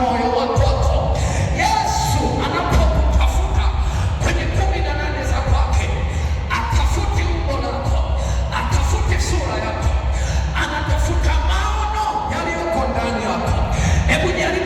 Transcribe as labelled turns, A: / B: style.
A: moyo wa kwako. Yesu anapokutafuta kwenye 18 za kwake, atafuti umbo lako, atafuti sura yako, anatafuta maono yaliyoko ndani yako. Hebu jaribu